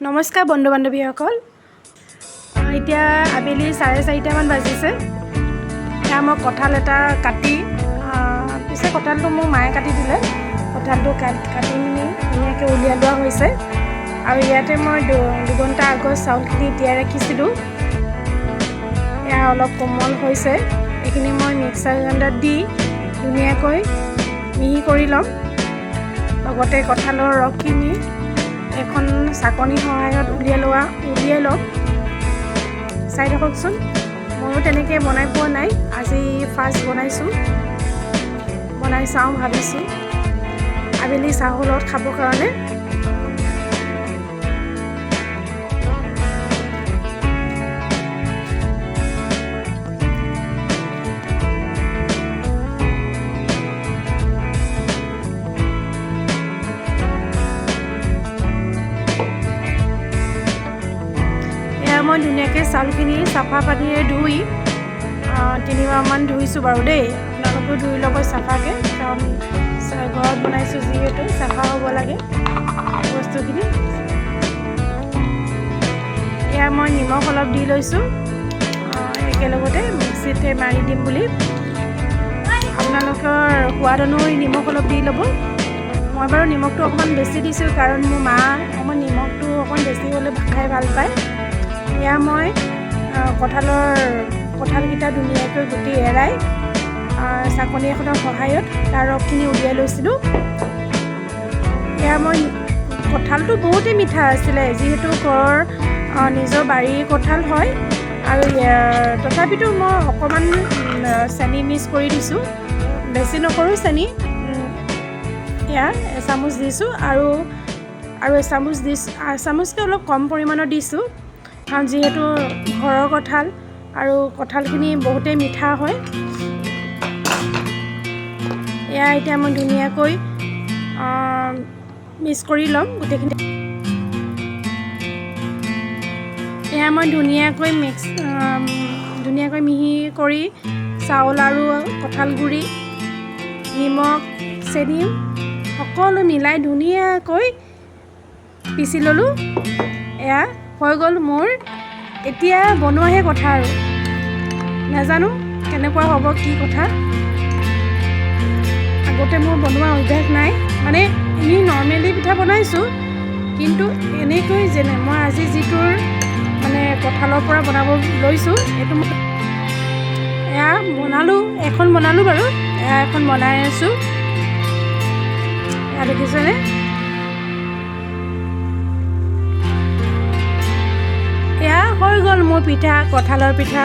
নমস্কাৰ বন্ধু বান্ধৱীসকল। এতিয়া আবেলি 4:30মান বাজিছে। এয়া মই কঁঠাল এটা কাটি, পিছে কঁঠালটো মোৰ মায়ে কাটি দিলে। কঁঠালটো কাটি মেলি ধুনীয়াকৈ উলিয়াই লোৱা হৈছে আৰু ইয়াতে মই 2 ঘণ্টা আগত চাউলখিনি তিয়াই ৰাখিছিলোঁ। এয়া অলপ কোমল হৈছে। এইখিনি মই মিক্সাৰ গ্ৰাইণ্ডাৰত দি ধুনীয়াকৈ মিহি কৰি ল'ম। লগতে কঁঠালৰ ৰসখিনি এখন চাকনিৰ সহায়ত উলিয়াই ল'ম। চাই থাককচোন। ময়ো তেনেকৈ বনাই পোৱা নাই, আজি ফাৰ্ষ্ট বনাইছোঁ। বনাই চাওঁ ভাবিছোঁ আবেলি চাহৰ লগত খাবৰ কাৰণে। এয়া মই ধুনীয়াকৈ চাউলখিনি চাফা পানীৰে ধুই তিনিবাৰমান ধুইছোঁ বাৰু দেই। আপোনালোকেও ধুই ল'ব চাফাকৈ, কাৰণ ঘৰত বনাইছোঁ যিহেতু চাফা হ'ব লাগে বস্তুখিনি। এয়া মই নিমখ অলপ দি লৈছোঁ, একেলগতে মিক্সিতে মাৰি দিম বুলি। আপোনালোকৰ সোৱাদ অনুসৰি নিমখ অলপ দি ল'ব। মই বাৰু নিমখটো অকণমান বেছি দিছোঁ, কাৰণ মোৰ মা অকণমান নিমখটো অকণমান বেছি হ'লে খাই ভাল পায়। এয়া মই কঁঠালকেইটা ধুনীয়াকৈ গুটি এৰাই চাকনি এখনৰ সহায়ত তাৰ ৰসখিনি উলিয়াই লৈছিলোঁ। এয়া মই কঁঠালটো বহুতেই মিঠা আছিলে, যিহেতু ঘৰৰ নিজৰ বাৰীৰ কঁঠাল হয় আৰু তথাপিতো মই অকণমান চেনি মিক্স কৰি দিছোঁ। বেছি নকৰোঁ চেনি। এয়া এচামুচ দিছোঁ আৰু আৰু এচামুচ দিছোঁ, এচামুচকৈ অলপ কম পৰিমাণত দিছোঁ, কাৰণ যিহেতু ঘৰৰ কঁঠাল আৰু কঁঠালখিনি বহুতেই মিঠা হয়। এয়া এতিয়া মই ধুনীয়াকৈ মিক্স কৰি ল'ম গোটেইখিনি। এয়া মই ধুনীয়াকৈ মিক্স, ধুনীয়াকৈ মিহি কৰি চাউল আৰু কঁঠাল গুড়ি, নিমখ, চেনি সকলো মিলাই ধুনীয়াকৈ পিচি ল'লোঁ। এয়া হৈ গ'ল মোৰ। এতিয়া বনোৱাহে কথা আৰু নাজানো কেনেকুৱা হ'ব, কি কথা। আগতে মোৰ বনোৱা অভ্যাস নাই, মানে এনেই নৰ্মেলি পিঠা বনাইছোঁ, কিন্তু এনেকৈ যেনে মই আজি যিটোৰ মানে কঁঠালৰ পৰা বনাব লৈছোঁ, এইটো মই এয়া বনালোঁ, এখন বনালোঁ বাৰু। এয়া এখন বনাই আছোঁ। এয়া দেখিছেনে? এয়া হৈ গ'ল মোৰ পিঠা, কঁঠালৰ পিঠা।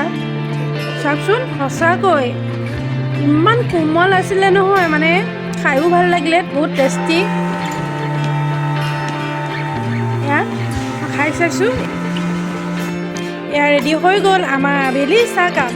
চাওকচোন, সঁচাকৈ ইমান কোমল আছিলে নহয়, মানে খায়ো ভাল লাগিলে, বহুত টেষ্টি। এয়া খাই চাইছোঁ। এয়া ৰেডি হৈ গ'ল আমাৰ আবেলি চাহকাপ।